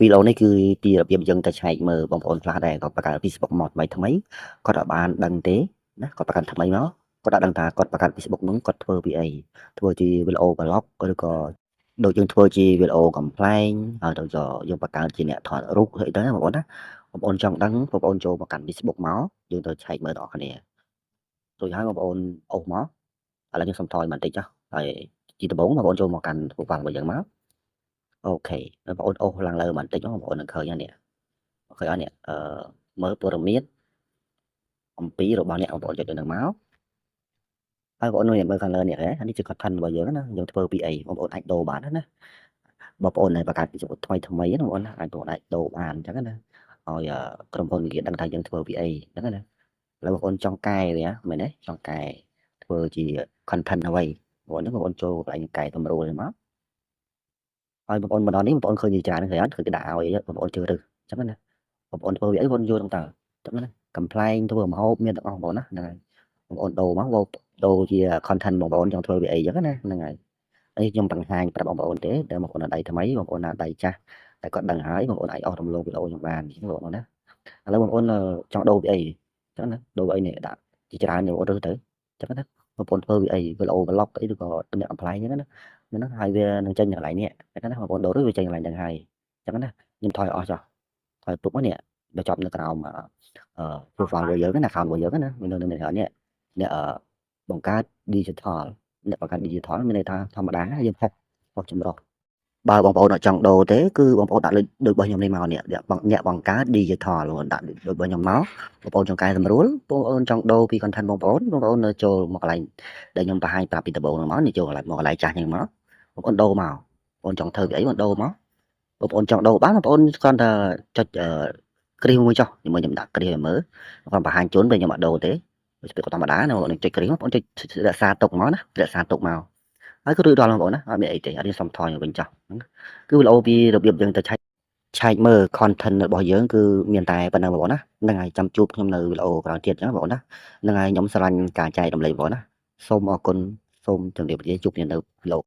វីដេអូនេះគឺពីរបៀបយើងទៅឆែកមើលបងប្អូនខ្លះដែរគាត់បង្កើត Facebook មកថ្មីថ្មីគាត់អត់បានដឹងទេណាគាត់បង្កើតថ្មីមកគាត់អត់ដឹងថាគាត់បង្កើត Facebook ហ្នឹងគាត់ធ្វើពីអីធ្វើជាវីដេអូ blog ឬក៏ដូចយើងធ្វើជាវីដេអូកំប្លែងហើយទៅយើងបង្កើតជាអ្នកថតរូបអីទៅណាបងប្អូនណាបងប្អូនចង់ដឹងបងប្អូនចូលមកកាន់ Facebook មកយើងទៅឆែកមើលដល់គ្នារួចហើយបងប្អូនអូសមកឥឡូវខ្ញុំសុំថយបន្តិចចុះហើយជាដំបូងបងប្អូនចូលមកកាន់ profile របស់យើងមក OK បងប្អូនអូសឡើងលើបន្តិចបងប្អូននឹងឃើញហើយនេះឃើញអត់នេះអឺមើលព័ត៌មានអំពីរបស់អ្នកបងប្អូនចុចទៅនឹងមកហើយបងប្អូនមើលខាងលើនេះហ៎នេះជា content របស់យើងណាយើងធ្វើពីអីបងប្អូនអាចដូរបានណាបងប្អូនដែលបង្កើតពីថ្មីថ្មីណាបងប្អូនអាចបងប្អូនអាចដូរបានអញ្ចឹងណាឲ្យក្រុមហ៊ុនគេដឹងថាយើងធ្វើពីអីអញ្ចឹងណាឥឡូវបងប្អូនចង់កែវាមែនទេចង់កែធ្វើជា content អ្វីបងប្អូនបងប្អូនចូលកន្លែងកែតម្រួលមកហើយបងប្អូនមកដល់នេះបងប្អូនឃើញជាច្រើនឃើញអត់ឃើញគេដាក់ឲ្យបងប្អូនជឿរើសអញ្ចឹងណាបងប្អូនធ្វើវាអីបងប្អូនយល់ហ្នឹងតើអញ្ចឹងណាកំប្លែងធ្វើម្ហូបមានទាំងអស់បងប្អូនណាហ្នឹងហើយបងប្អូនដូរមកដូរជា content បងប្អូនចង់ធ្វើវាអីអញ្ចឹងណាហ្នឹងហើយនេះខ្ញុំបង្ហាញប្រាប់បងប្អូនទេដែលបងប្អូនដៃថ្មីបងប្អូនណាដៃចាស់តែគាត់ដឹងហើយបងប្អូនអាចអស់រំលងវីដេអូខ្ញុំបានបងប្អូនណាឥឡូវបងប្អូនចង់ដូរវាអីអញ្ចឹងណាដូរអីនេះដាក់ជាច្រើនបងប្អូនរើសទៅអញ្ចឹងណាបងប្អូនធ្វើវាអីវីដេអូ blog អីឬក៏អ្នកកំប្លែងអញ្ចឹងណាហ្នឹងហើយវានឹងចេញកន្លែងនេះអញ្ចឹងណាបងប្អូនដូរទៅវាចេញកន្លែងហ្នឹងហើយអញ្ចឹងណាខ្ញុំថយអស់ចុះថយពុកនេះបើចប់នៅក្រោមអឺ profile របស់យើងណា account របស់យើងណាមាននៅនេះនេះអ្នកបង្កើត digital អ្នកបង្កើត digital មានន័យថាធម្មតាយើងផុសផុសចម្រុះបើបងប្អូនអត់ចង់ដូរទេគឺបងប្អូនដាក់ដូចរបស់ខ្ញុំនេះមកនេះអ្នកបង្កើត digital បងដាក់ដូចរបស់ខ្ញុំមកបងប្អូនចង់កែសម្រួលបងប្អូនចង់ដូរពី content បងប្អូនបងប្អូននៅចូលមកកន្លែងដែលខ្ញុំបង្ហាញប្រាប់ពីដំបូងហ្នឹងមកនេះចូលកន្លែងមកកន្លែងចាស់ហ្នឹងមកបងប្អូនដូរមកបងប្អូនចង់ធ្វើពីអីបងដូរមកបងប្អូនចង់ដូរបានបងប្អូនគ្រាន់តែចុចគ្រីសមួយចុះខ្ញុំខ្ញុំដាក់គ្រីសឲ្យមើលគាត់បង្ហាញជូនពេលខ្ញុំអត់ដូរទេពេលធម្មតាណាបងប្អូនចុចគ្រីសបងប្អូនចុចរក្សាទុកមកណារក្សាទុកមកហើយក៏រួចរាល់បងប្អូនណាអត់មានអីទេអត់នេះសុំថយវិញចោះគឺវីដេអូពីរបៀបយើងទៅឆែកឆែកមើល content របស់យើងគឺមានតែប៉ុណ្្នឹងបងប្អូនណាហ្នឹងហើយចាំជួបខ្ញុំនៅវីដេអូក្រោយទៀតអញ្ចឹងបងប្អូនណាហ្នឹងហើយខ្ញុំស្រឡាញ់ការចែករំលែកបងប្អូនណាសូមអរគុណសូមជម្រាបលាជួបគ្នានៅវីដេអូ